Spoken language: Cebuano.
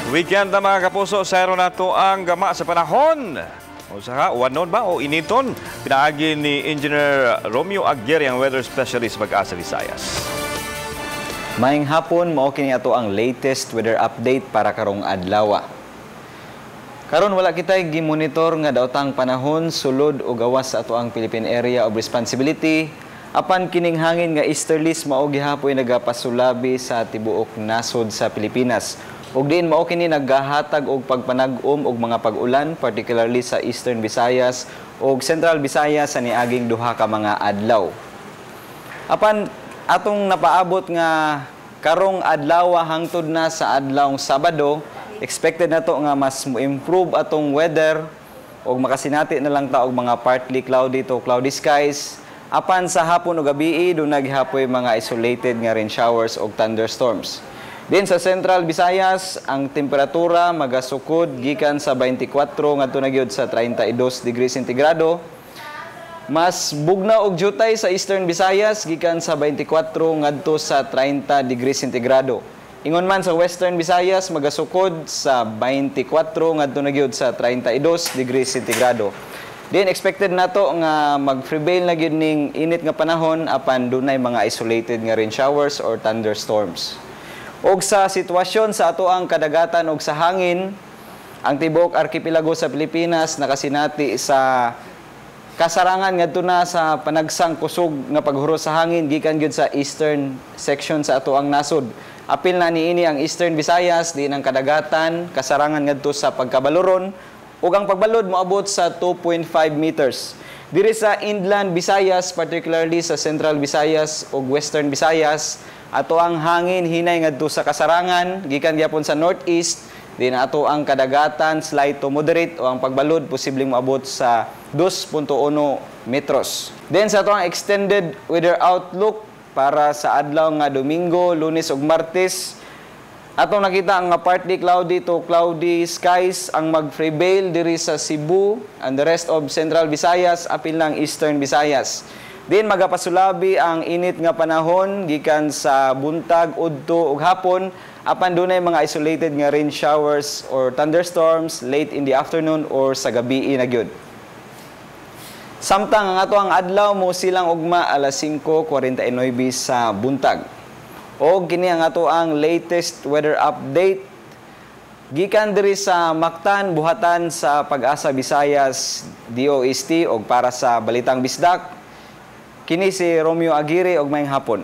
Weekend na, mga kapuso, sayro nato ang gama sa panahon. O sa wanon ba o initon? Pinaagi ni Engineer Romeo Aguirre, ang weather specialist, Pag-asa Visayas. Maayong hapon, mao kini ato ang latest weather update para karong adlaw. Karon wala kitay gimonitor nga daotang panahon sulod o gawas sa ato ang Philippine Area of Responsibility. Apan kining hangin nga easterlies mao gihapoy nagapasulabi sa tibuok nasod sa Pilipinas. Ug diin mao kini naggahatag og pagpanag-om og mga pag-ulan, particularly sa Eastern Visayas ug Central Visayas sa niaging duha ka mga adlaw. Apan atong napaabot nga karong adlaw hangtod na sa adlawng Sabado, expected nato nga mas mo-improve atong weather ug makasinati na lang ta og mga partly cloudy to cloudy skies. Apan sa hapon ug gabii, duna gihapoy mga isolated nga rain showers ug thunderstorms. Din sa Central Visayas, ang temperatura magasukod gikan sa 24 ngadto na gyud sa 32 degrees sentigrado. Mas bugnaw og jutay sa Eastern Visayas, gikan sa 24 ngadto sa 30 degrees sentigrado. Ingon man sa Western Visayas, magasukod sa 24 ngadto na gyud sa 32 degrees sentigrado. Din expected nato nga mag-prevail na gyud ning init nga panahon, apan dunay mga isolated nga rain showers or thunderstorms. Og sa sitwasyon sa ato ang kadagatan og sa hangin, ang tibuok arkipelago sa Pilipinas nakasinati sa kasarangan ngadto na sa panagsang kusog nga paghuros sa hangin gikan gyud sa eastern section sa ato ang nasod. Apil na niini ang Eastern Visayas, din ang kadagatan kasarangan ngadto sa pagkabaloron ug ang pagbalod moabot sa 2.5 meters. Diri sa inland Visayas, particularly sa Central Visayas ug Western Visayas, ato ang hangin hinay ngadto sa kasarangan gikan gyapon sa northeast. Din ato ang kadagatan slight to moderate o ang pagbalod posibleng moabot sa 2.1 metros. Then sa ato ang extended weather outlook para sa adlaw nga Domingo, Lunes ug Martes, atong nakita ang partly cloudy to cloudy skies ang mag-prevail diri sa Cebu and the rest of Central Visayas, apil ng Eastern Visayas. Din magapasulabi ang init nga panahon gikan sa buntag, udto ug hapon, apan dunay mga isolated nga rain showers or thunderstorms late in the afternoon or sa gabi na gyud. Samtang ang ato ang adlaw mo silang ugma alas 5:49 sa buntag. Og kini ang ato ang latest weather update gikan diri sa Mactan, buhatan sa Pag-asa Visayas DOST, og para sa Balitang Bisdak, kini si Romeo Aguirre, og maayong hapon.